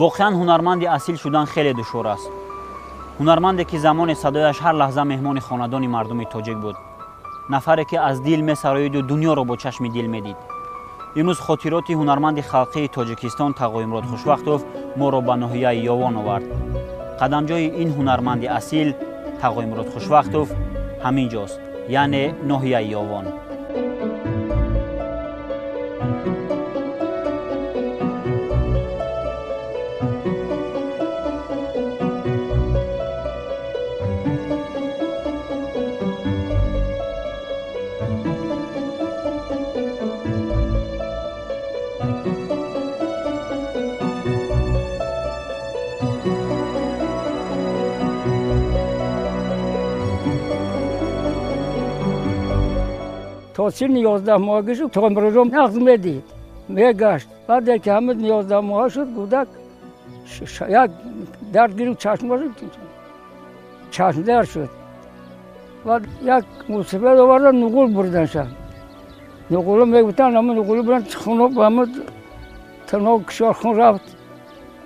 Воқеан ҳунарманди асил шудан хеле душвор аст. Ҳунарманде ки замоне садояш ҳар лаҳза меҳмони хонадони мардуми тоҷик буд. Нафаре ки аз дил месароиду дунёро бо чашми дил медид. Имрӯз хотироти ҳунарманди халқии Тоҷикистон Тағоимурод Хушвақтов моро ба ноҳияи Ёвон овард. Қадамҷои ин ҳунарманди асил Тағоимурод Хушвақтов ҳамин ҷост, яъне ноҳияи Ёвон. То синни 11 моҳагӣ шуд, Тағоимуродҷон нағз медид, мегашт. Баъде ки ҳамин 11 моҳа шуд, кӯдак як дард гирифт, чашмаш чашмдард шуд. Баъд як мусибат овардан, нуғул бурданша. Нуғуло мегуфтанд, ҳама нуғуло бурдан, хуно ҳама тано кишор хун рафт.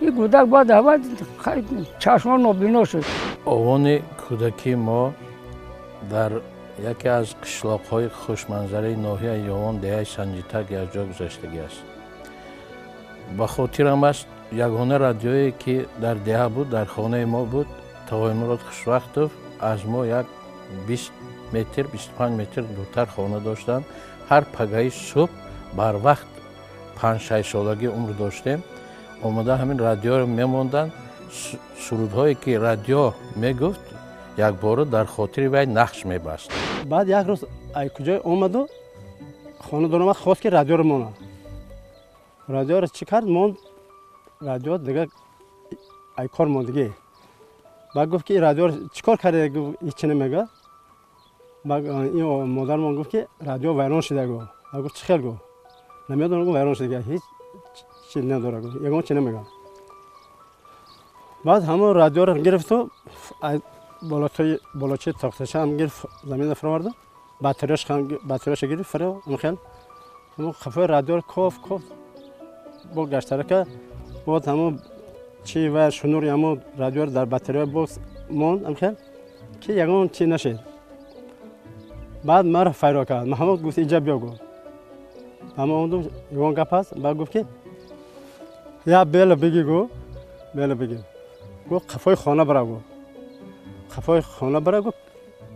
Ин кӯдак баъд ҳама чашмо нобино шуд. Овони кӯдакии мо дар яке аз қишлоқҳои хушманзараи ноҳияи Ёвон, деҳаи Санҷитак якҷо гузаштагӣ аст. Ба хотирам аст, ягона радиое ки дар деҳа буд, дар хонаи мо буд. Тағоимурод Хушвақтов аз мо як 20 метр, 25 метр дуртар хона доштанд. Ҳар пагаи субҳ барвақт, 5-6 солагӣ умр доштем, омода ҳамин радиоро мемонданд. Сурудҳое ки радио мегуфт, якбора дар хотири вай нақш мебаст. Баъд як рӯз ай куҷое омаду хона доромад, хост ки радиоро монад. Радиоро чӣ кард, монд, радио дига ай кор мондагӣ. Баъд гуфт ки радиоро чӣ кор карде? Ҳичи намегӯяд. Баъд ин модармон гуфт ки радио вайрон шуда, гуфт. Баъд гуфт: «Чӣ хел?» Гуфт: «Намедонам», гуфт, «вайрон шуда, ҳеҷ чи надора», гуфт, «ягон чи намегӯяд». Баъд ҳамон радиоро гирифту болочаи тоқташаам гирифт, замина фироварду батареяша гирифт, фиро хел ҳамон қафои радиоро коф коф бо гаштарака, бод ҳамон чи ва шунури ҳамон радиоро дар батарея боз монд, ҳамхел ки ягон чи нашед. Баъд маро файро кард, ҳамон гуфт: «Инҷа биё», гуфт. Ҳама омадум, ягон гап ҳаст? Баъд гуфт ки я бела биги, гуфт, бела биги, гуфт, қафои хона бира, гуфт, қафои хона бира, гуфт,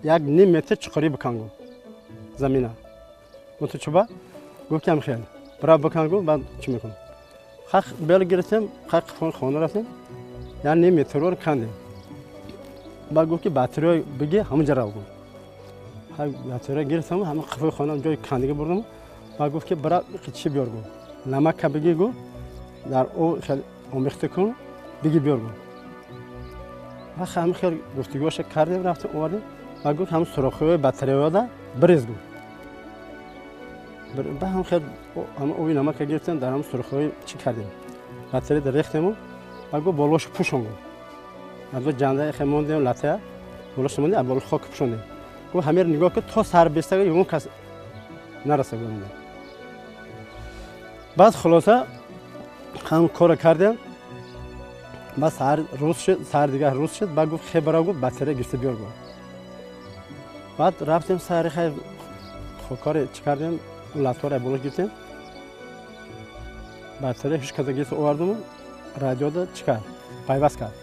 як ним метр чуқурӣ бикан, гуфт, замина. Гуфту: «Чуба?» Гуфт ки хел бира бикан, гуфт, баъд чӣ мекунам. Хақ бела гирифтем, хақ қафои хона рафтем, як ним метрро кандем. Баъд гуфт ки батарея биги, ҳамонҷа рав, гуфт. Батарея гирифтам, ҳама қафои хона ҷои кандига бурдам. Баъд гуфт ки бира чӣ биёр, гуфт, намака биги, гуфт, дар об хел омехта кун, биги биёр, гуфт. Ҳамин хел гуфтугӯша кардем, рафтем, овардем. Баъд гуфт: «Ҳамин сурохиҳои батареяда бирез», гуфт. Ба ҳам хел ҳама оби намака гирифтем, дар ҳамин сурохиҳои чӣ кардем, батареяда рехтему. Баъд гуфт: «Болошу пӯшон», гуфт. Адо ҷанда хел мондем, латая болошу мондем, боло хок пӯшондем. Гуфт: «Ҳамеро нигоҳ кун, то сар бестага ягон кас нараса», гуфт. Баъд хулоса ҳам корро кардем. Баъд саҳар рӯз шуд, саҳар дигар рӯз шуд. Баъд гуфт: «Хе бирав», гуфт, «батарея гирифта биёр», гуфт. Баъд рафтем, саҳари хай кори чӣ кардем, латҳоро боло гирифтем, батарея ҳуш карда гирифта овардуму радиода чӣ кард, пайваст кард.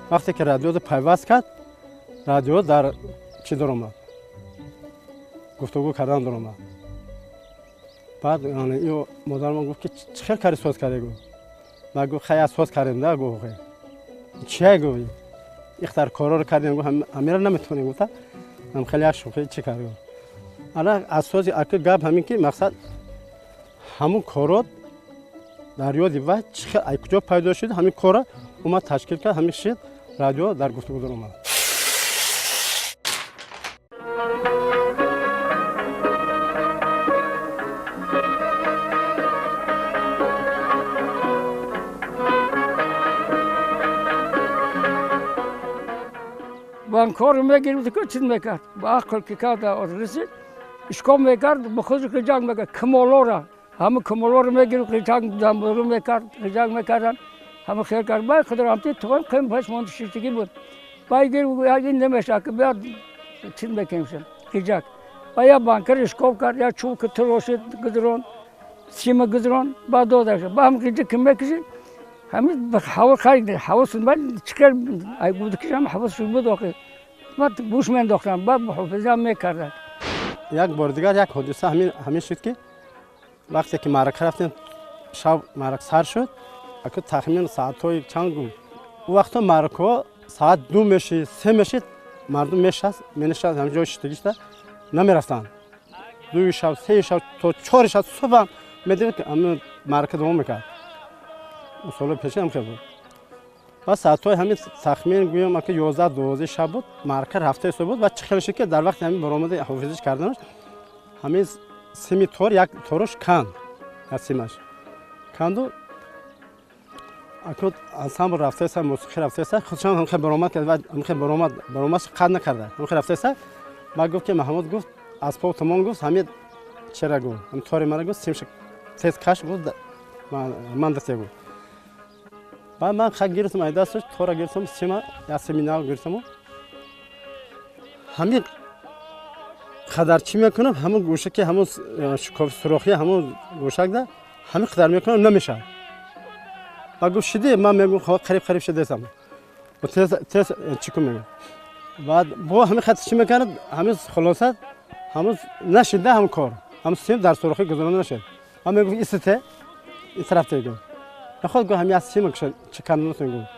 Вақте ки радиода пайваст кард, радио дар чӣ даромад, гуфтугӯ кардан даромад. Баъд модармон гуфт ки чӣ хел карди, соз карде, гуфт. Баъд гуфт: «Хай, соз кардем да», гуфт. «Чия?» гуфт. «Ихтар корро кардем», гуфт, «ҳамера наметавонем», гуфта. Ҳам хеле як шӯхӣ чӣ кард, гуфт. Ана асоси ака гап ҳамин ки мақсад ҳамун корот дар ёди вай чӣ хел, ай куҷо пайдо шуд, ҳамин корро омад ташкил кард, ҳамин шид, радио дар гуфтугӯ даромад. Банкорро мегирифт, ки чиз мекард, ба ақл ки карда расид, ишком мекард, ба худ қиҷак мекард. Кимолора, ҳама кимолоро мегирифт, қиҷак замбуру мекард, қиҷак мекарданд. Ҳама хел кард. Баъд худро ҳамти туғам қим паш монд шиштагӣ буд. Баъд гир ин намеша ки биёд чиз мекунем қиҷак. Ба я банкар ишкоб кард, я чӯб тирошид гузрон, сима гузрон, баъд додаш. Ба ҳам қиҷак ким мекушид? Ҳамин ҳаво харид, ҳаво баъд чикар ай гудкиш ҳам ҳаво шуд буд охир. Баъд гӯш мендохтам, баъд ҳофиза мекарданд. Як бор дигар як ҳодиса ҳамин шуд ки вақте ки маърака рафтем, шаб маърака сар шуд, аку тахмин соатҳои чанд гум. У вақто маъракаҳо соат 2 мешид, 3 мешид, мардум мешаст, менишаст ҳамин ҷои шиштагишта намерафтанд. 2 шаб, 3 шаб то 4 шаб субҳ медидем ки ҳамин маърака давом мекард. Солҳои пешин ҳам хел буд. Ва соатҳои ҳамин тахмин гӯям аки 11-12 шаб буд, маърака рафта истода буд ва чӣ хел шуд ки дар вақти ҳамин баромади ҳофизиш карданаш ҳамин сими тор як тораш канд, як симаш канду аку ансамбл рафта иста, мусиқӣ рафта иста, худшам ҳамхел баромад кард ва ҳамхел баромад, баромадш қад накарда, ҳамхел рафта иста. Баъд гуфт ки Маҳмуд гуфт аз по тамом гуфт ҳамин чера гуфт, ҳамин тори мара гуфт симша тез каш гуфт, ман дасте гуфт. Баъд ман хак гирифтам ай дасташ, тора гирифтам, сима, як сими нав гирифтаму ҳамин қадар чӣ мекунам, ҳамон гӯшаки, ҳамон шукофи сурохи, ҳамон гӯшакда ҳамин қадар мекунам, намешавад. Баъд гуфт шиди, ман мегӯм қариб қариб шидесам. Тез тез чӣ кун мегӯм. Баъд бо ҳамин хат чӣ мекунад, ҳамин хулоса ҳамон нашида ҳам кор, ҳамон сим дар сурохи гузаронда нашид. Ман мегӯм истите, ин тараф тегӯм. Наход гуфт ҳамин аз сима чӣ канданатон гуфт.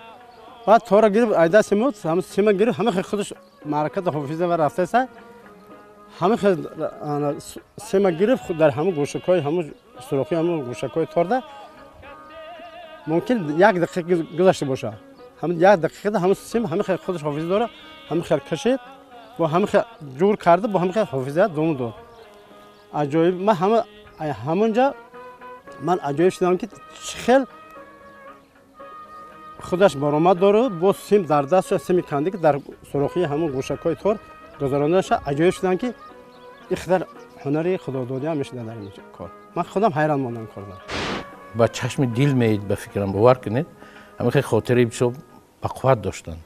Баъд тора гирифт айда симуд, ҳамин сима гирифт, ҳамин хел худаш маъраката ҳофиза ва рафтаиса, ҳамин хел сима гирифт дар ҳамон гӯшакҳои ҳамон сурохи ҳамон гӯшакҳои торда мумкин як дақиқа гузашта бошад. Ҳамин як дақиқада ҳамин сим ҳамин хел худаш ҳофиза дора, ҳамин хел кашид, бо ҳамин хел ҷур карда, бо ҳамин хел ҳофиза дому дод. Аҷоиб, ман ҳама ҳамонҷа ман аҷоиб шудам ки чӣ хел худаш баромад дорад, бо сим дар дасташ, сими канди ки дар сурохии ҳамон гӯшакҳои тор гузарондаша, аҷоиб шудам ки ин қадар ҳунари худододиам мешуда дар ин кор. Ман худам ҳайрон мондам корда. Ба чашми дил меид, ба фикрам, бовар кунед, ҳамин хел хотираи бисёр бақувват доштанд.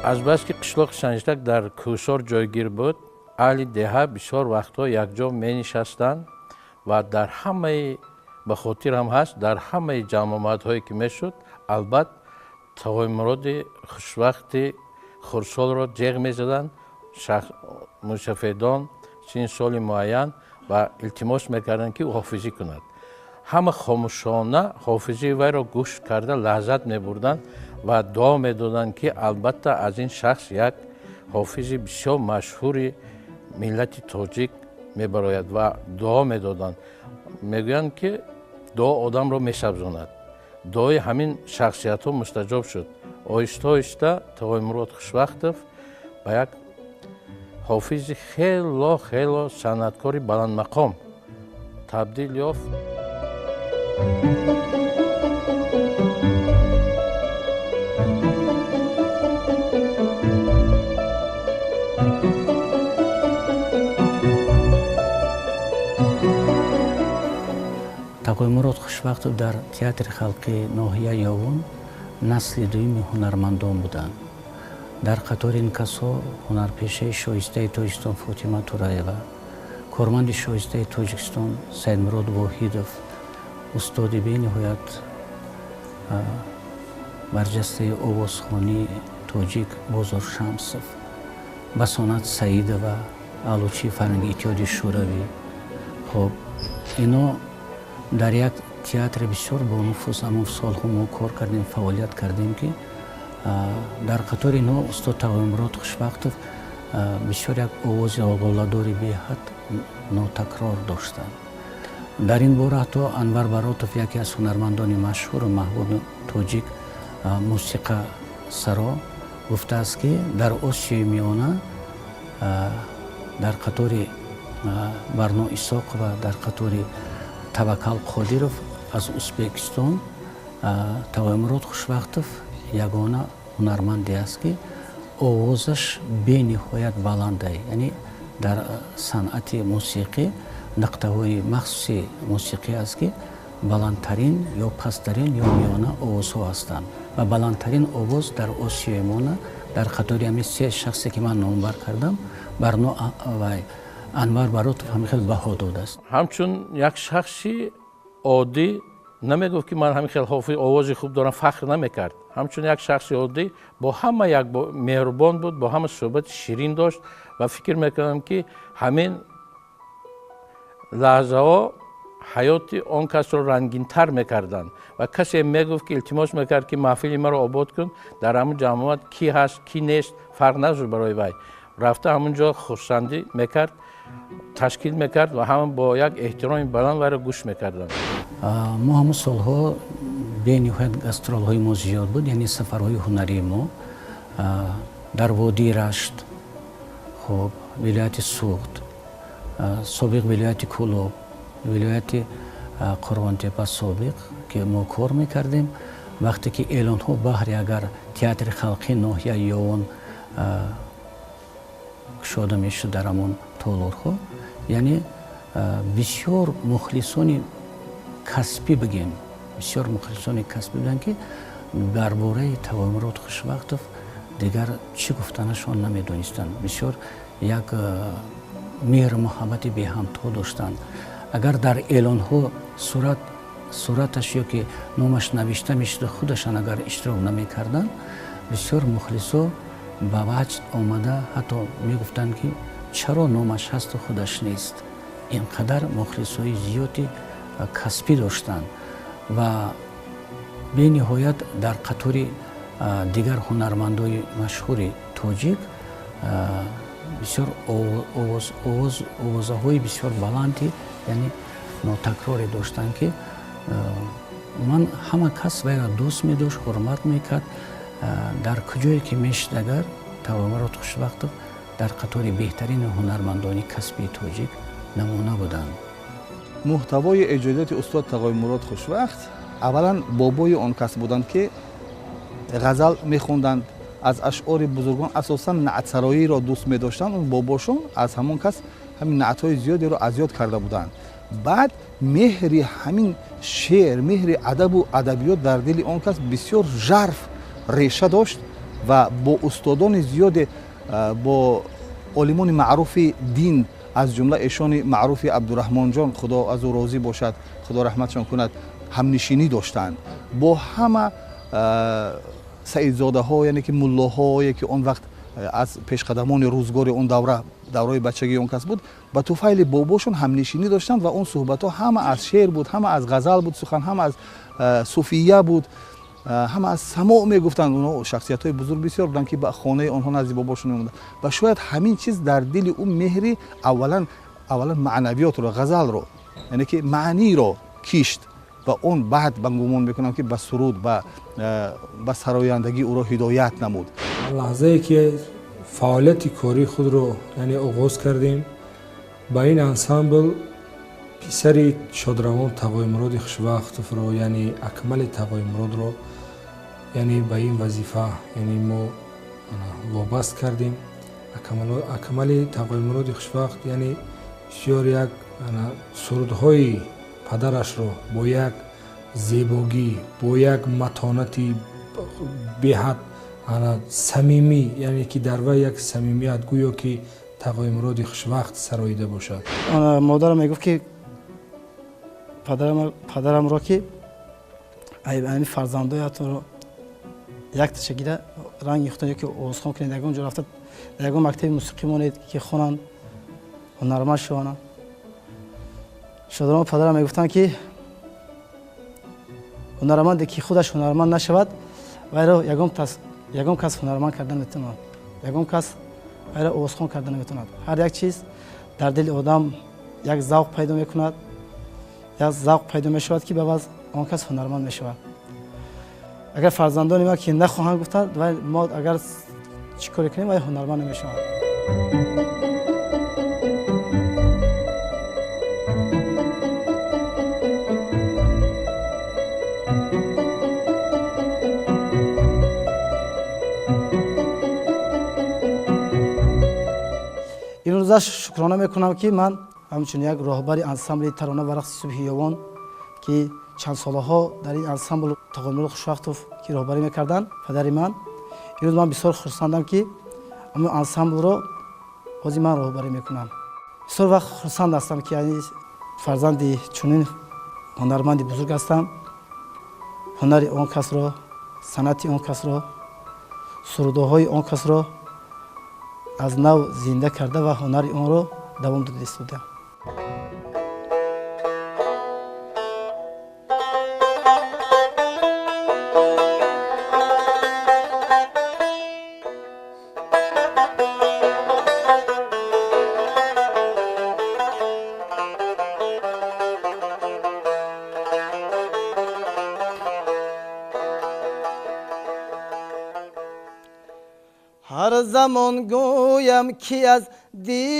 Азбаски қишлоқи Санҷтак дар кӯҳсор ҷойгир буд, аҳли деҳа бисёр вақтҳо якҷо менишастанд ва дар ҳамаи, ба хотирам ҳаст, дар ҳамаи ҷамъомадҳое ки мешуд, албат Тағоймуроди хушвақти хурдсолро ҷеғ мезаданд, мусафедон сини соли муайян ва илтимос мекарданд ки ӯ ҳофизӣ кунад. Ҳама хомӯшона ҳофизии вайро гӯш карда лаззат мебурданд ва дуо медоданд ки албатта аз ин шахс як ҳофизи бисёр машҳури миллати тоҷик мебарояд ва дуо медоданд. Мегӯянд ки дуо одамро месабзонад. Дуои ҳамин шахсиятҳо мустаҷоб шуд. Оҳиста оҳиста Тағоймурод Хушвақтов ба як ҳофизи хело хело санъаткори баландмақом табдил ёфт. Тағоймурод Хушвақтов дар театри халқии ноҳияи Ёвун насли дуюми ҳунармандон буданд. Дар қатори ин касҳо ҳунарпешаи шоистаи Тоҷикистон Фотима Тураева, корманди шоистаи Тоҷикистон Саидмурод Воҳидов, устоди бениҳоят барҷастаи овозхонии тоҷик Бозор Шамсов, Басонат Саидова, аълочии фарҳанги Иттиҳоди Шӯравӣ. Хоб, ино дар як театри бисёр бонуфуз ҳамон солҳо мо кор кардем, фаъолият кардем ки дар қатори инҳо устод Тағоймурод Хушвақтов бисёр як овози оғоладори беҳад нотакрор доштанд. Дар ин бора ҳатто Анвар Баротов, яке аз ҳунармандони машҳуру маҳбуби тоҷик, мусиқасаро, гуфтааст ки дар Осиёи Миёна дар қатори Барно Исоқова, дар қатори Таваккал Қодиров аз Узбекистон Тағоймурод Хушвақтов ягона ҳунарманде аст, ки овозаш бениҳоят баланда, яъне дар санъати мусиқӣ нуқтаҳои махсуси мусиқӣ аст, ки баландтарин ё пасттарин ё миёна овозҳо ҳастанд ва баландтарин овоз дар Осиёи мона дар қатори ҳамин се шахсе, ки ман номбар кардам, Барно ва Анвар Баротов ҳамин хел баҳо додааст. Ҳамчун як шахси оддӣ намегуфт, ки ман ҳамин хел ҳофиз, овози хуб дорам, фахр намекард. Ҳамчун як шахси оддӣ бо ҳама як меҳрубон буд, бо ҳама суҳбати ширин дошт ва фикр мекунам, ки ҳамин лаҳзаҳо ҳаёти он касро рангинтар мекарданд. Ва касе мегуфт, ки илтимос мекард, ки маҳфили маро обод кун, дар ҳамун ҷамоат ки ҳаст, ки нест, фарқ надошт барои вай, рафта ҳамун ҷо хурсандӣ мекард, ташкил мекард ва ҳама бо як эҳтироми баланд вайро гӯш мекарданд. Мо ҳамун солҳо бениҳоят гастролҳои мо зиёд буд, яъне сафарҳои ҳунарии мо дар водии Рашт, хуб, вилояти Суғд, собиқ вилояти Кӯлоб, вилояти Қурғонтепа собиқ, ки мо кор мекардем. Вақте ки эълонҳо баҳри агар театри халқи ноҳияи Ёвон кушода мешуд дар ҳамон толорҳо, яъне бисёр мухлисони касбӣ бигем, бисёр мухлисони касбӣ буданд, ки дар бораи Тағоймурод Хушвақтов дигар чӣ гуфтанашон намедонистанд. Бисёр як меҳру муҳаббати беҳамто доштанд. Агар дар эълонҳо сураташ ё ки номаш навишта мешуд, худашон агар иштирок намекарданд, бисёр мухлисо ба ваҷд омада ҳатто мегуфтанд, ки чаро номаш ҳасту худаш нест. Ин қадар мухлисои зиёди касбӣ доштанд ва бениҳоят дар қатори дигар ҳунармандои машҳури тоҷик бисёр овозаҳои бисёр баланди, яъне нотакроре доштанд, ки ман ҳама кас вайро дӯст медошт, ҳурмат мекард. Дар куҷое ки мешид, агар Тағоймурод Хушвақтов дар қатори беҳтарини ҳунармандони касбии тоҷик намуна буданд. Муҳтавои эҷодияти устод Тағоймурод Хушвақт, аввалан бобои он кас буданд, ки ғазал мехонданд, аз ашъори бузургон, асосан наътсароиро дӯст медоштанд. Он бобошон аз ҳамон кас ҳамин наътҳои зиёдеро аз ёд карда буданд. Баъд меҳри ҳамин шеър, меҳри адабу адабиёт дар дили он кас бисёр жарф реша дошт ва бо устодони зиёде, бо олимони маъруфи дин, аз ҷумла эшони маъруфи Абдураҳмонҷон, худо аз ӯ розӣ бошад, худо раҳматшон кунад, ҳамнишинӣ доштанд. Бо ҳама саидзодаҳо, яъне ки муллоҳое, ки он вақт аз пешқадамони рӯзгори он давра, давраи бачагии он кас буд, ба туфайли бобошон ҳамнишинӣ доштанд ва он суҳбатҳо ҳама аз шеър буд, ҳама аз ғазал буд сухан, ҳама аз суфия буд, ҳама аз самоъ мегуфтанд. Онҳо шахсиятҳои бузург бисёр буданд, ки ба хонаи онҳо назди бобошон мемонданд. Ва шояд ҳамин чиз дар дили ӯ меҳри аввалан маънавиётро, ғазалро, яъне ки маъниро кишт ва он баъд ба гумон мекунам, ки ба суруд, ба сарояндагӣ ӯро ҳидоят намуд. Лаҳзае ки фаъолияти кории худро, яъне, оғоз кардем, ба ин ансамбл писари шодравон Тағоймуроди Хушвақтовро, яъне Акмали Тағоймуродро, яъне ба ин вазифа, яъне, мо вобаст кардем. Акмали Тағоймуроди Хушвақт, яъне, бисёр як сурудҳои падарашро бо як зебогӣ, бо як матонати беҳад самимӣ, яъне ки дар вай як самимият, гӯё ки Тағоймуроди Хушвақт сароида бошад. Модарам мегуфт, ки падарамро, ки ами фарзандоятонро якташа гира ранги худтон ёки овозхон кунед, ягон ҷо рафта дар ягон мактаби мусиқӣ монед, ки хонанд, ҳунарманд шаванд. Шодравон падарам мегуфтанд, ки ҳунарманде ки худаш ҳунарманд нашавад, вайро ягон кас ҳунарманд карда наметавонад, ягон кас вайро овозхон карда наметавонад. Ҳар як чиз дар дили одам як завқ пайдо мекунад, як завқ пайдо мешавад, ки ба баъз он кас ҳунарманд мешавад. Агар фарзандони ма ки нахоҳанд гуфтанд, вай мо агар чӣ коре кунем, вай ҳунарманд намешавад. Имрӯзаш шукрона мекунам, ки ман ҳамчун як роҳбари ансамбли тарона ва рақси субҳи Ёвон, ки чанд солаҳо дар ин ансамбл Тағоймурод Хушвақтов ки роҳбарӣ мекарданд, падари ман, имрӯз ман бисёр хурсандам, ки ҳамин ансамблро ҳозир ман роҳбарӣ мекунам. Бисёр вақт хурсанд ҳастам, ки фарзанди чунин ҳунарманди бузург ҳастам. Ҳунари он касро, санъати он касро, сурудоҳои он касро аз нав зинда карда ва ҳунари онро давом дода истодаам. Ҳар замон гӯям, ки аз дил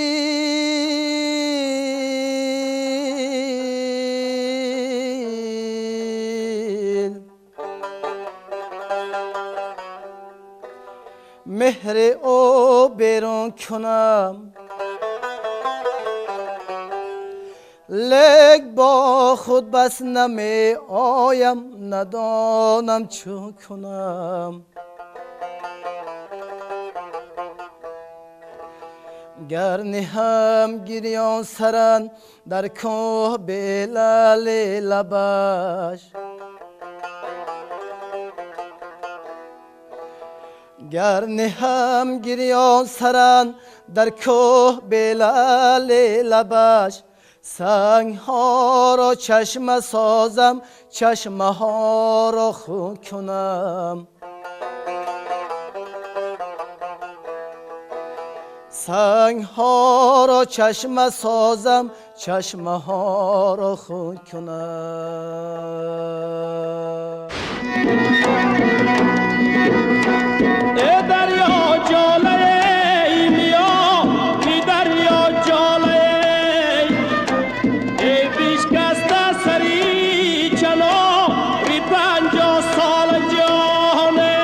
меҳри ӯ берун кунам, лек бо худ бас намеоям, надонам чун кунам. Гар ниҳам гирён саран дар кӯҳ белали лабаш, гар ниҳам гирён саран дар кӯҳ белали лабаш, сангҳоро чашма созам, чашмаҳоро хун кунам. Сангҳоро чашма созам, чашмаҳоро хун кунам. Э дарё ҷолаи миёни дарё ҷолаи, э бишкаста сари чанори 50 сола ҷоне.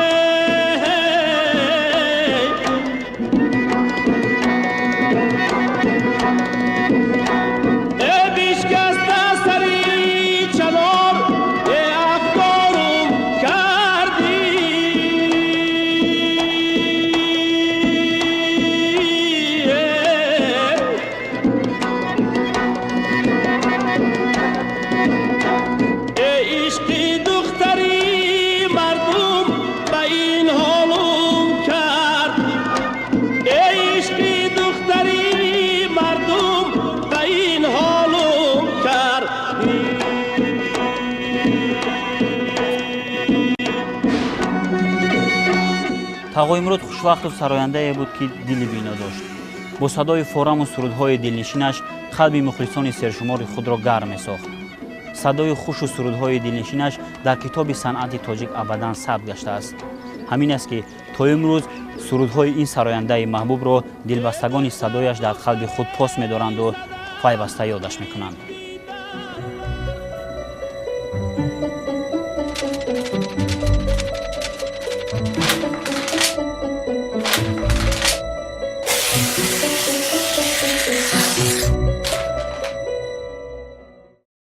Тағоймурод Хушвақтов сарояндае буд, ки дили бино дошт. Бо садои фораму сурудҳои дилнишинаш қалби мухлисони сершумори худро гарм месохт. Садои хушу сурудҳои дилнишинаш дар китоби санъати тоҷик абадан сабт гаштааст. Ҳамин аст, ки то имрӯз сурудҳои ин сарояндаи маҳбубро дилбастагони садояш дар қалби худ пос медоранду пайваста ёдаш мекунанд.